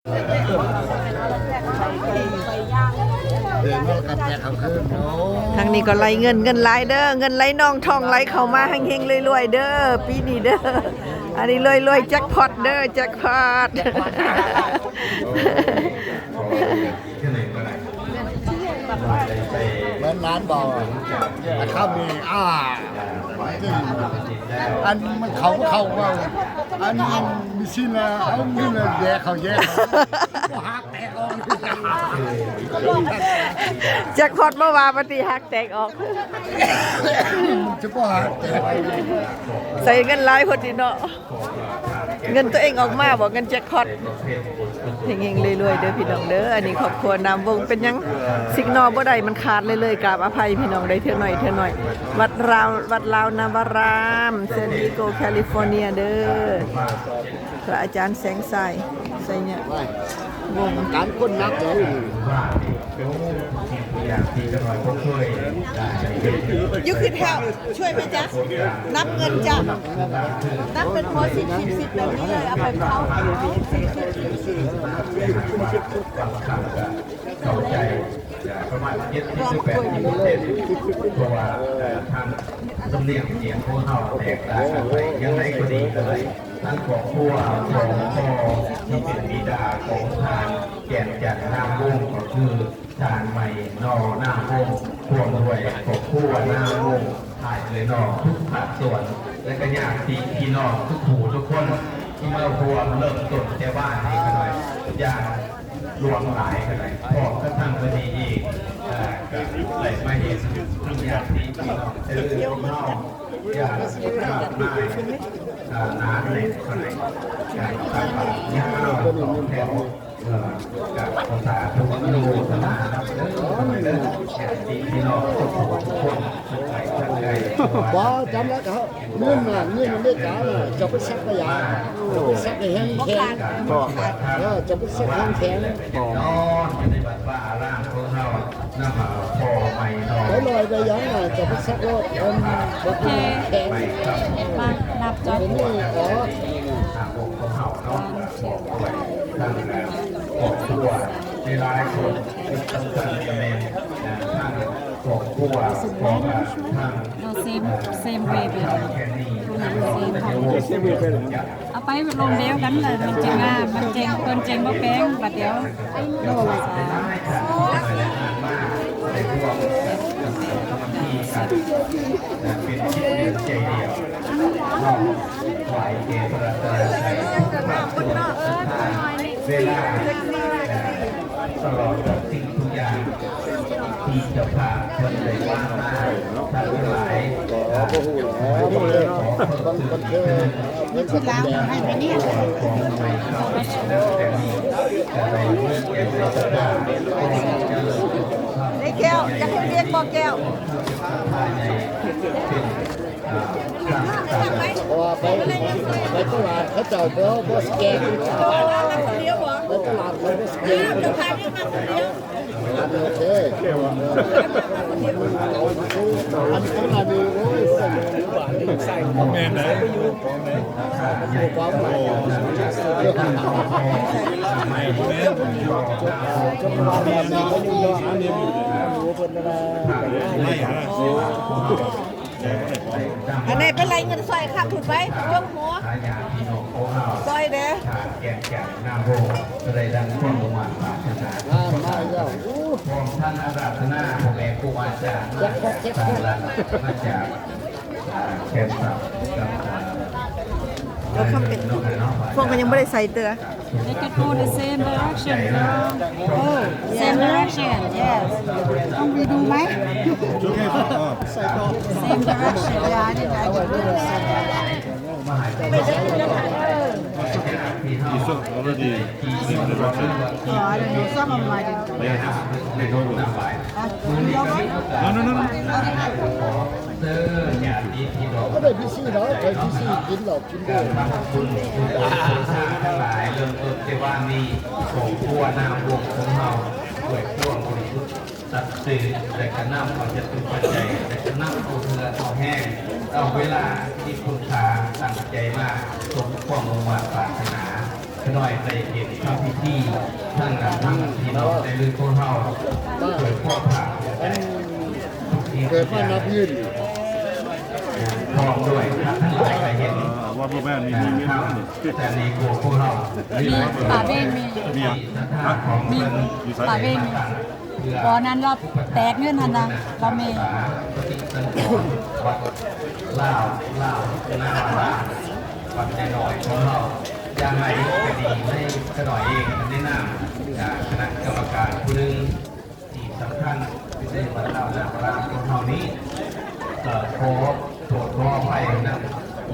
ເດີນມາກໍແຈກເອົາຄືນ. ໂອ້ ທາງນີ້ກໍໄລ່ເງິນ, ເງິນຫຼາຍເດີ, ເງິນໄຫຼນອງທ່ອງໄຫຼເຂົ້າມາ ເຮັງໆລວຍໆເດີ ປີນີ້ເດີ. ອັນນີ້ລວຍໆ ແຈັກພອດເດີ ແຈັກພອດ. ແມ່ນນານບໍ່? ອາ ຄຳນີ້ ອາ ອັນມັນເຂົ້າ ເຂົ້າວ່າ ອັນມີຊິນລະ ເອົາເງິນລະແຍ່ເຂົ້າແຍ່ເຂົ້າ ບໍ່ຫາກແຕກອອກ. ແຈັກພອດບໍ່ວ່າ ປະຕິຫາກແຕກອອກ ຈະບໍ່ຫາກແຕກ ໃສ່ເງິນຫຼາຍໂພດນີ້ເນາະ. ເງິນຕົວເອງອອກມາບໍ່? ເງິນແຈັກພອດ. ເຮັງໆລວຍໆເດີພີ່ນ້ອງເດີ. ອັນນີ້ຄອບຄົວນາມວົງ. ເປັນຫຍັງຊິກນໍບໍ່ໄດ້? ມັນຂາດເລີຍໆ. ກາບອະໄພພີ່ນ້ອງເດີ ເທື່ອໜ້ອຍເທື່ອໜ້ອຍ. ວັດລາວ ວັດລາວນາວາລາມ San Diego California ເດີ. ພະອາຈານແສງຊາຍ ໄຊຍະວົງ. ການຄົນໜັກເລີຍ. You could help ຊ່ວຍໄໝຈະ? ນັບເງິນຈ້ະ ນັບເປັນຫົວສິບ ສິບ ສິບ ແບບນີ້ເລີຍ ເອົາໄປເຜົາ ສິບ ສິບ ສິບ ສິບ ເຂົ້າໃຈ ປະມານເຈັດສິບ ແປດສິບເປີເຊັນ ເພາະວ່າ ເອີ ທາງສຳນຽງສຽງຂອງເຮົາແຕກຕ່າງກັນໄປ. ຢ່າງໃດກໍດີກໍໄດ້ ທັງຄອບຄົວຂອງພໍ່ທີ່ເປັນບິດາຂອງທ່ານ ແກ່ນຈັນ ນາມວົງ ກໍຄືທ່ານໄມນໍ ນາມວົງ ຮ່ວມດ້ວຍຄອບຄົວນາມວົງ ອ້າຍເອື້ອຍນ້ອງທຸກພາກສ່ວນ ແລະກະຍາດຕິພີ່ນ້ອງທຸກຜູ້ທຸກຄົນ ທີ່ມາຮ່ວມເລີ່ມຕົ້ນແຕ່ວານນີ້ກໍໜ້ອຍ ຢ່າງຫຼວງຫຼາຍກໍໜ້ອຍ ພ້ອມກັບທັງມື້ນີ້ອີກ ເອີ ກໍໄດ້ມາເຫັນທັງຍາດຕິພີ່ນ້ອງເອີຍຂອງເຮົາ ຢ່າງມາກມາຍ ເອີ ໜາແໜ້ນກໍໜ້ອຍ ຢ່າງຕ່າງໆຍາວສອງແຖວ ເອີ ກະຂໍສາທຸອະນຸໂມທະນານຳເດີ ເດີ ຍາດຕິພີ່ນ້ອງທຸກຜູ້ທຸກຄົນ ທັງໄກທັງໄກ ບໍ່ ຈຳແລ້ວກໍ ເງິນນະ ເງິນອາເມລິການະ ເຈົ້າໄປສັກໄປຢາ ເຈົ້າໄປສັກໃຫ້ແຮງແຂງ ເອີ ເຈົ້າໄປສັກແຮງແຂງ ນອນຢູ່ໃນວັດວາອາຣາມຂອງເຮົາ ນຳເອົາພໍ່ໃໝ່ເນາະ ໄປລອຍໄປຫຍັງນະ ເຈົ້າໄປສັກໂລດ ອັນ ໂອເຄ ມານັບຈອບ ເປັນນີ້ ອໍ ຂອງເຮົາເນາະ ບອກໄວ້ ທັງຄອບຄົວຫຼາຍໆຄົນ ທີ່ສຳຄັນກໍແມ່ນ ເອີ ທັງຄອບຄົວຂອງ ເອີ ທັງ No, same, same way, baby. Same, same. ເອົາໄປລົງດຽວກັນເລີຍ ມັນຈຶ່ງງາມ ມັນຈຶ່ງ ເພິ່ນຈຶ່ງບໍ່ແພງ ບັດດຽວ ເປັນຈິດໜຶ່ງໃຈດຽວ ເນາະ ໄຫວ້ແກ່ພະລັດຕະນາໄຕ ເວລາ ຕະຫຼອດທຸກສິ່ງທຸກຢ່າງ ທີ່ເຈົ້າພາບເພິ່ນໄດ້ວາງມາ ທ່ານທັງຫຼາຍ ກໍບໍ່ຮູ້ແລ້ວ ບໍ່ຮູ້ແລ້ວເນາະ ບາງຄົນເຄີຍ ເງິນທີ່ລາວໃຫ້ໄປນີ້ ໄດ້ແກ້ວ ຢາກເຮັດວຽກບໍ່ແກ້ວ? ເພາະວ່າໄປ ໄປຕະຫຼາດເຂົາເຈົ້າບໍ່ ບໍ່ສະແກນ ໄປຕະຫຼາດເຂົາບໍ່ສະແກນ ໂອເຄ ອັນຂະໜາດນີ້ ໂອ້ຍ ແມ່ນໄດ໋ ອັນນີ້ໄປໄລ່ເງິນຊ່ອຍຂ້າພຸ້ນໄປ ຈົກຫົວ ຊ່ອຍແດ່ ໄດ້ດັ່ງຄວາມມຸ່ງມາດປາດຖະໜາ ມາແລ້ວ ພ້ອມທັງອາລາທະນາພໍ່ແມ່ຄູອາຈານ ມາຈາກຕ່າງລັດ ມາຈາກ ອ່າ ແຄນຊັສ ກັບ ອ່າ ພວກເຂົາກໍຍັງບໍ່ໄດ້ໃສ່ເທື່ອ They could go the same direction, no? Oh, same direction, yes. ຕ້ອງໄປດູໄໝ? Same direction, yeah, I didn't, I didn't do the same direction. This one already same direction. Oh, I don't know, some of them I didn't do. Yeah, just they go with it. No, no, no, no. ບໍ່ໄດ້ພິຊີດອກ ໄປພິຊີກິນເຫຼົ້າກິນເບຍ ທ່ານຜູ້ຊົມທັງຫຼາຍ ເລີ່ມຕົ້ນແຕ່ວານນີ້ ຄອບຄົວນາມວົງຂອງເຮົາ ດ້ວຍຄວາມບໍລິສຸດ ສັດຊື່ ແລະ ກະນຳເອົາຈະຕຸປັດໄຈ ແລະ ກະນຳເອົາເຫື່ອເອົາແຮງ ເອົາເວລາທີ່ຄຸນຄ່າຕັ້ງໃຈມາ ສົມຄວາມມຸ່ງມາດປາດຖະໜາ ໜ້ອຍໄດ້ເຫັນທຳພິທີ ທັງນັ້ນທັງນັ້ນ ພີ່ນ້ອງໄດ້ເລີຍພວກເຮົາເກີດຄວາມພາກເກີດມານັບເງິນ ພ້ອມດ້ວຍທ່ານທັງຫຼາຍກໍເຫັນ ວ່າບໍ່ແມ່ນມີເງິນ ແຕ່ໃນພວກພວກເຮົາ ມີປາເວັນ ມີ ມີ ມີປາເວັນ ມີ ບໍ່ນັ້ນລາວແຕກເງິນຫັ້ນນະ ລາວແມ່ ວັດລາວ ລາວນາວາລາ ວັດນ້ອຍໆຂອງເຮົາ ຢ່າງໃດກໍດີ ໃນຂະນ້ອຍເອງ ໃນນາມ ອາ ຄະນະກຳມະການຜູ້ໜຶ່ງທີ່ສຳຄັນຢູ່ໃນວັດລາວນາວາລາຂອງເຮົານີ້ ກໍຂໍໂທດຂໍອະໄພນຳ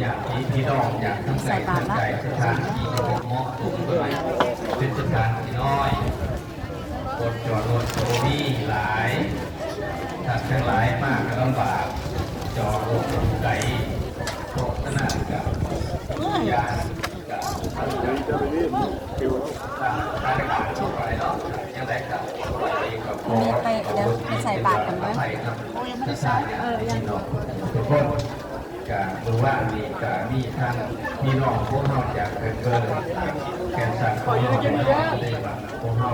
ຍາດຕິພີ່ນ້ອງ ຢາກທັງໃຈທັງໃຈ ສະຖານທີ່ບໍ່ເໝາະສົມ ເປັນສະຖານທີ່ນ້ອຍ ບ່ອນຈອດລົດກໍບໍ່ມີຫຼາຍ ຖ້າທັງຫຼາຍມາກໍລຳບາກ ຈອດລົດກໍຢູ່ໄກ ເພາະສະນັ້ນກໍ ໂອ້ຍ ຢ່າງ ກໍ ຕາມສະຖານະການທົ່ວໄປເນາະ ຈັ່ງໃດກໍ ໄປ ເດີ ໄປໃສ່ບາດກັນເດີ ໂອ້ຍ ຍັງບໍ່ໄດ້ໃສ່ ເອີ ຍັງ ທຸກຄົນ ກະມື້ວານນີ້ກະມີທັງພີ່ນ້ອງພວກເຮົາຈາກເກີນເກີນ ແກ່ນສັກຂອງເຮົາ ໄດ້ມາ ພວກເຮົາ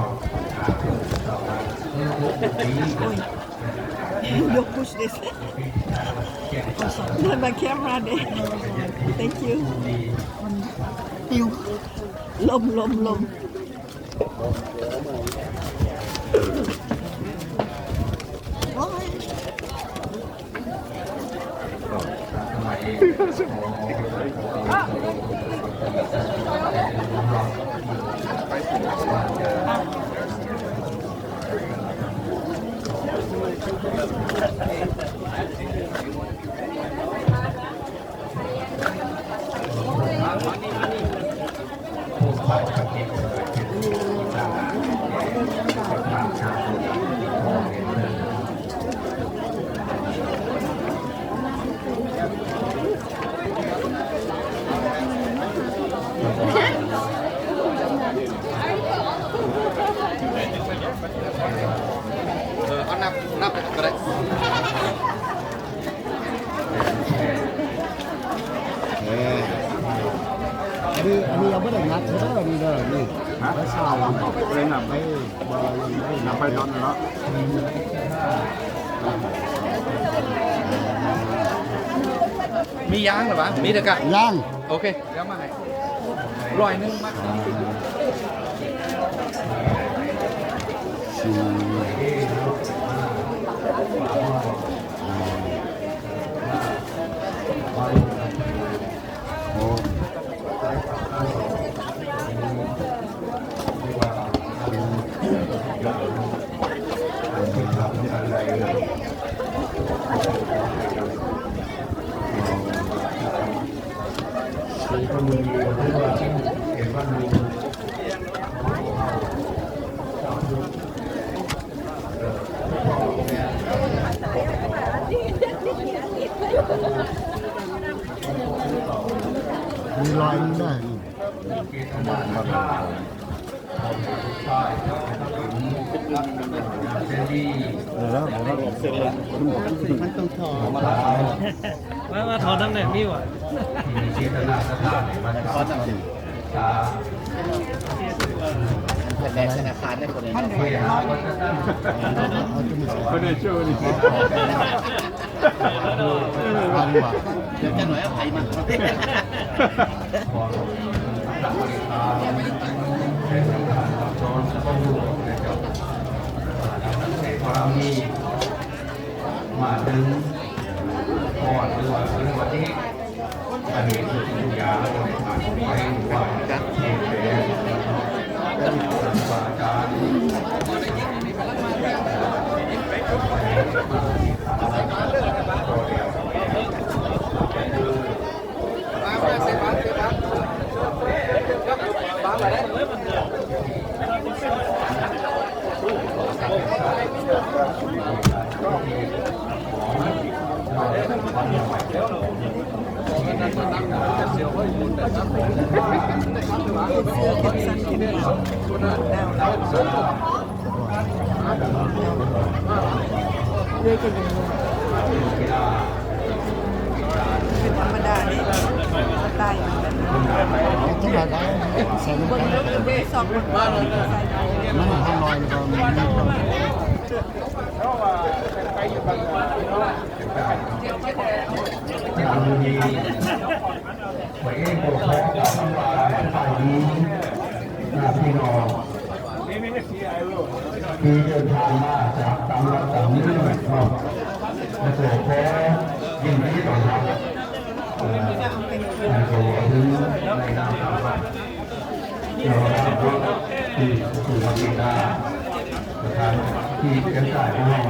ຫາເພິ່ນເຂົ້າມາ ເອີ ດີ Don't push this. Not my camera there. Thank you. ລົມ ລົມ ລົມ. ເອີ ເອົານັບ ນັບໄປກໍໄດ້. ເອີ ອັນນີ້ ອັນນີ້ຍັງບໍ່ໄດ້ນັບເດີ ນີ້ເດີ ນີ້ ຮະ ໄປຊາວ ບໍ່ໄດ້ນັບ ເອີ ບໍ່ໄດ້ນັບ ນັບໄປຕອນນັ້ນເນາະ ມີຢາງຫຼືວະ ມີແຕ່ກະ ຍັງ ໂອເຄ ດຽວມາໃຫ້ ຮ້ອຍໜຶ່ງມາ ສີ່ ຫ້າ ຫົກ ມີລອຍໜຶ່ງເດີ ນີ້ ມັນຕ້ອງຖອນ ມາ ມາຖອນນຳແດ່ ມີຫວາ? ເຈຕນາສະຖານ ມັນຖອນນຳ ເພິ່ນແບກທະນາຄານໃຫ້ຄົນ ມັນເດ ເພິ່ນໄດ້ໂຊນີ້ ເອີ ມາດີກວ່າ ດຽວຈັກໜ້ອຍເອົາໄປມາ ມາເຖິງ ກ່ອນ ຫຼືວ່າ ຫຼືວ່າ ເລື້ອຍກັນເລີຍ. ເປັນທຳມະດາເດ້ ສະໄຕລ໌ມັນແບບນັ້ນ ທຳມະດາ ໃສ່ລົງໄປ ເບິ່ງເບິ່ງເບິ່ງຊອກເບິ່ງ ມັນໃຫ້ລອຍ ແລ້ວກໍມີຄວາມ ຂ້ອຍເອງກໍຂໍກ່າວຄຳວ່າສະບາຍດີ ນະ ພີ່ນ້ອງທີ່ເດີນທາງມາຈາກຕ່າງວັດຕ່າງເມືອງເນາະ ແລະກໍຂໍຍິນດີຕ້ອນຮັບ ເອີ ໃຫ້ເຂົ້າເຖິງໃນນາມຂອງວັດ ເຈົ້າອາວາດເນາະ ທີ່ຜູ້ບັງຄັບບັນຊາ ປະທານທີ່ເປັນເຈົ້າຂອງເຮົາ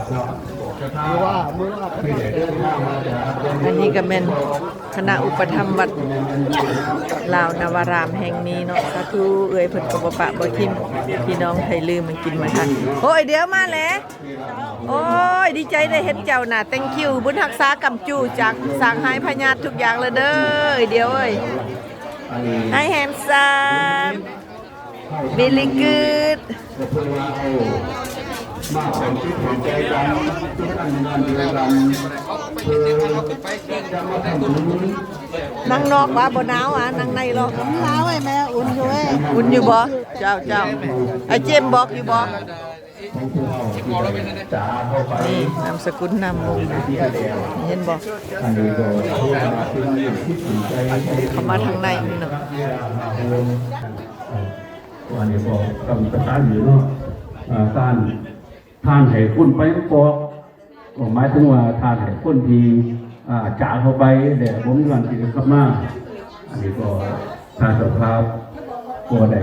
ເຈົ້າອາວາດເນາະ ອັນນີ້ກໍແມ່ນຄະນະອຸປະຖຳວັດລາວນະວາຣາມແຫ່ງນີ້ເນາະ ສາທຸ ເອື້ອຍເພິ່ນກໍບໍ່ປະບໍ່ຖິ້ມ ພີ່ນ້ອງໃຜລືມມາກິນມາທານ ໂອ້ຍ ດຽວມາແຫຼະ ໂອ້ຍ ດີໃຈໄດ້ເຫັນເຈົ້ານະ thank you ບຸນຮັກສາກຳຈູ ຈາກສາງໄຮພະຍາດທຸກຢ່າງລະເດີ ດຽວເອີຍ Hi handsome very good ນັ່ງນອກວ່າບໍ່ໜາວຫວາ ນັ່ງໃນລອກ ໜາວເອີຍແມ່ ອຸ່ນຢູ່ເອີຍ ອຸ່ນຢູ່ບໍ່? ເຈົ້າ ເຈົ້າ ອ້າຍເຈມບອກຢູ່ບໍ່? ນີ້ນາມສະກຸນນາມວົງ ເຫັນບໍ່? ເຂົ້າມາທາງໃນນີ້ເນາະ ອັນນີ້ກໍກຳປະທານຢູ່ເນາະ ອ່າ ທ່ານ ທ່ານໃຫ້ຄົນໄປປອກ ກໍໝາຍເຖິງວ່າທ່ານໃຫ້ຄົນທີ່ ອ່າ ຈາກເຮົາໄປແລ້ວບໍ່ມີວັນທີ່ຈະກັບມາ ອັນນີ້ກໍ ທາງເຈົ້າພາບກໍໄດ້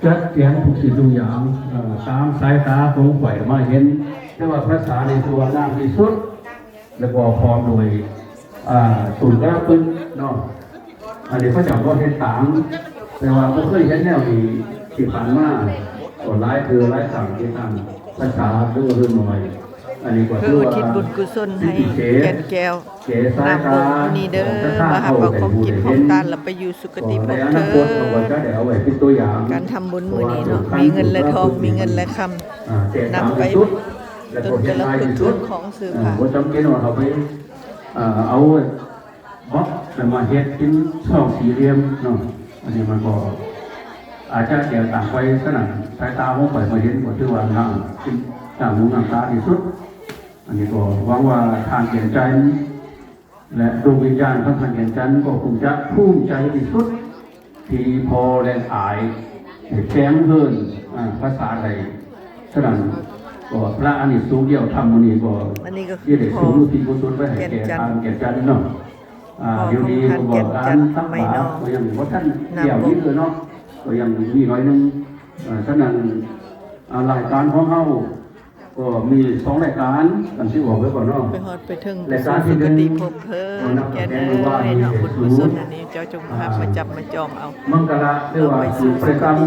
ຈັດກຽມທຸກສິ່ງທຸກຢ່າງ ເອີ ຕາມສາຍຕາຂອງຂ້ອຍມາເຫັນ ແຕ່ວ່າພາສານີ້ຖືວ່າງາມທີ່ສຸດ ແລ້ວກໍພ້ອມໂດຍ ອ່າ ສູນກະລາປຶກເນາະ ອັນນີ້ເຂົາເຈົ້າບໍ່ເຮັດຕາມ ແຕ່ວ່າບໍ່ເຄີຍເຫັນແນວນີ້ທີ່ຜ່ານມາ ກໍຫຼາຍເທື່ອຫຼາຍຄັ້ງທີ່ທາງພາສາເຫຼືອໜ້ອຍ ອັນນີ້ກໍຖືວ່າ ເພື່ອອຸທິດບຸນກຸສົນໃຫ້ແກ່ນແກ້ວ ນຳວົງນີ້ເດີ ມາຮັບເອົາຂອງກິນຂອງທານ ແລ້ວໄປຢູ່ສຸຄະຕິພົບເທີ້ນ. ການທຳບຸນມື້ນີ້ເນາະ ມີເງິນແລະທອງ ມີເງິນແລະຄຳ ນຳໄປຕົ້ນກະລະພຶກເຮືອນຂອງເສືອຜ້າ ບໍ່ຈຳເປັນວ່າເຮົາໄປ ເອົາບລັອກ ແລ້ວມາເຮັດເປັນຊ່ອງສີ່ຫຼ່ຽມເນາະ ອັນນີ້ມັນກໍອາດຈະແຕກຕ່າງໄປ. ສະນັ້ນ ສາຍຕາຂອງຂ້ອຍມາເຫັນກໍຖືວ່າງາມ ເປັນໜ້າຫູໜ້າຕາທີ່ສຸດ. ອັນນີ້ກໍຫວັງວ່າທ່ານ ແກ່ນຈັນ ແລະ ດວງວິນຍານຂອງທ່ານ ແກ່ນຈັນ ກໍຄົງຈະພູມໃຈທີ່ສຸດ ທີ່ພໍ່ແລະອາຍໄດ້ແປງເຮີນ ອາ ພາສາໄດ້. ສະນັ້ນ ກໍພະອານິສົງດຽວທຳມື້ນີ້ກໍ ອັນນີ້ກໍຄື ທີ່ໄດ້ ພໍ່ ສົມອຸທິດກຸສົນໄປໃຫ້ແກ່ ແກ່ນຈັນ ທ່ານ ແກ່ນຈັນເນາະ. ອາ ດຽວນີ້ກໍບອກການທຳບາດກໍຍັງບໍ່ທັນແລ້ວເດີເນາະ ກໍຍັງມີໜ້ອຍໜຶ່ງ. ອາ ສະນັ້ນ ອາ ລາຍການຂອງເຮົາ ກໍມີສອງລາຍການ ອັນທີ່ອອກໄປກ່ອນເນາະ ໄປຮອດໄປເຖິງ ລາຍການທີ່ໜຶ່ງ ສຸຄະຕິພົບເທີ້ນ ແກ່ນເອີຍເນາະ ບຸນກຸສົນອັນນີ້ເຈົ້າຈົ່ງພາມາຈັບມາຈອງເອົາ ມັງກະລະ ຫຼືວ່າ ໄປສູ່ສຸຄະຕິ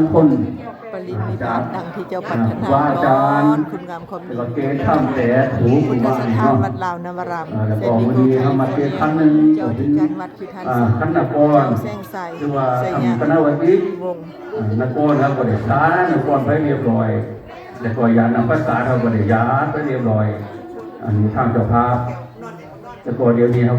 ປະລິນິບພານ ດັ່ງທີ່ເຈົ້າປາດຖະໜາ ວ່າອາຈານ ດອນຄຸນງາມຄວາມດີ ແລ້ວກໍເກດທຳແປດ ຜູ້ ພຸດທະສະຖານ ວັດລາວນະວາຣາມ ແລະກໍມື້ນີ້ເຮົາມາເທດຄັ້ງໜຶ່ງ ເຈົ້າທີ່ຈັນວັດ ຄືທ່ານ ອາ ຄັນນະກອນ ເຈົ້າແສງໄຊ ຫຼືວ່າ ໄຊຍະ ຄຳປະນາວະຕິ ວົງ ອາ ນະກອນ ເຮົາກໍໄດ້ສານະກອນໄປຮຽບຮ້ອຍ ແລ້ວກໍຢາດນ້ຳປະສາດ ເຮົາກໍໄດ້ຢາດໄປຮຽບຮ້ອຍ ອັນນີ້ທາງເຈົ້າພາບ ແລ້ວກໍດຽວນີ້ເຮົາ